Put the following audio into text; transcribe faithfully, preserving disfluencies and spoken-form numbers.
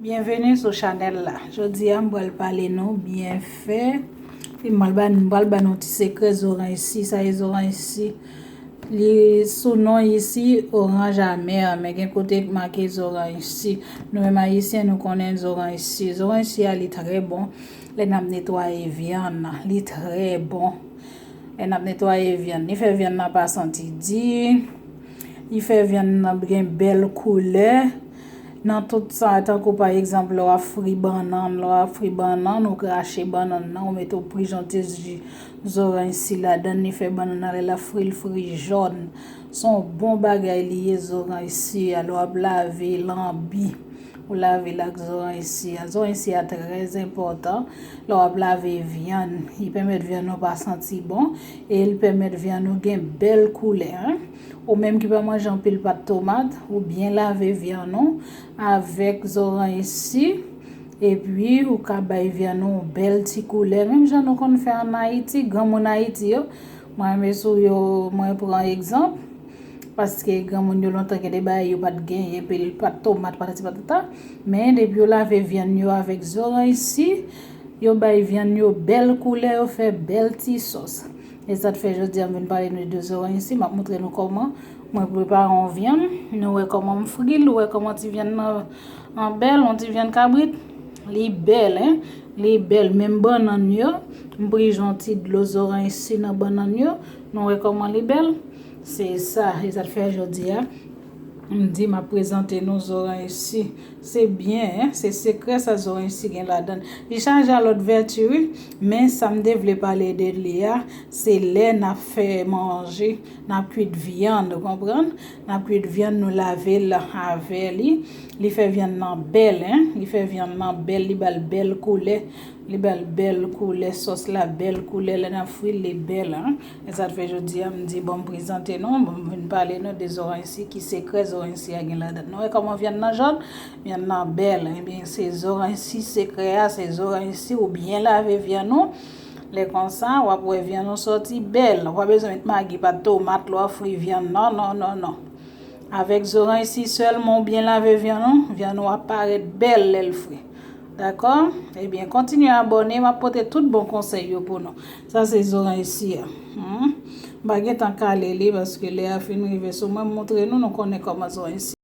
Byenveni sou chanèl la. Jodi a m pral pale nou byenfè. M pral ba m pral ba nou ti sekrè zoranj si. Sa e zoranj si. Li sou non isi oranj amè, men gen kote k make zoranj si. Nou menm ayisyen nou konnen zoranj si. Zoranj si a li trè bon lè n ap netwaye vyann nan. Li trè bon lè n ap netwaye vyann. Li fè vyann nan pa santi di. Li fè vyann nan gen bèl koulè. Nan tout sa, tankou pa egzanp, lè w ap fri bannann, lè w ap fri bannann, ou krache bannann nan, ou mete w prijon ti ji zoranj si ladann, li fè bannann nan lè l ap fri, l fri jòn. Se yon bon bagay li ye, zoranj si a, lè w ap lave lanbi, ou lave l ak zoranj si a. Zoranj si a trè enpòtan lè w ap lave vyann. Li pèmèt vyann ou pa santi bon e li pèmèt vyann ou gen bèl koulè. Ou menm ki pa manje anpil pat tomat, ou byen lave vyann ou avèk zoranj si, epi ou ka bay vyann ou yon bèl ti koulè, menm jan nou konn fè ann Ayiti, granmoun Ayiti yo. Mwen renmen sou yo, mwen pran egzanp, paske granmoun yo lontan gen de bagay yo pa t genyen, pil pat tomat, patati patata, men depi yo lave vyann yo avèk zoranj si, yo bay vyann yo bèl koulè, yo fè bèl ti sòs. E sa t fè jodi a m vin pale nou de zoranj isi. M ap montre nou kòman mwen prepare yon vyann. Nou wè kòman m fri l, ou wè kòman ti vyann nan an bèl, yon ti vyann kabrit. Li bèl, en. Li bèl. Menm bannann yo, m prijon ti dlo zoranj isi nan bannann yo. Nou wè kòman li bèl? Se sa, e sa t fè jodi a. M di m ap prezante nou zoranj isi. Se byen, en, se sekrè sa zoranj si gen ladan l. Li chaje a lòt vèti, wi, men sa m te vle pale de li a, se lè n ap fè manje, n ap kwit vyann, ou konprann? N ap kwit vyann, nou lave l avè li. Li fè vyann nan bèl, en, li fè vyann nan bèl, li ba l bèl koulè. Li ba l bèl koulè, sòs la bèl koulè, lè n ap fri l, li bèl, en. E sa t fè jodi a, m di, bon, m prezante nou, bon, m vin pale nou de zoranj si, ki sekrè zoranj si a gen ladan l. Nou wè kòman vyann nan jòn, vyann nan bèl. Ebyen, se zoranj si sekrè a, se zoranj si ou byen lave vyann ou. Lè konsa, w ap wè vyann ou sòti bèl. Ou pa bezwen met magi, pat tomat, lè w ap fri vyann. Non, non, non, non. Avèk zoranj si sèlman ou byen lave vyann ou, vyann ou ap parèt bèl lè l fri. Dakò? Ebyen, kontinye abòne, m ap pote tout bon konsèy yo pou nou. Sa se zoranj si a. Hmm. M pa gen tan kale li, paske lè a fin rive sou mwen, m montre nou, nou konnen kòman zoranj si.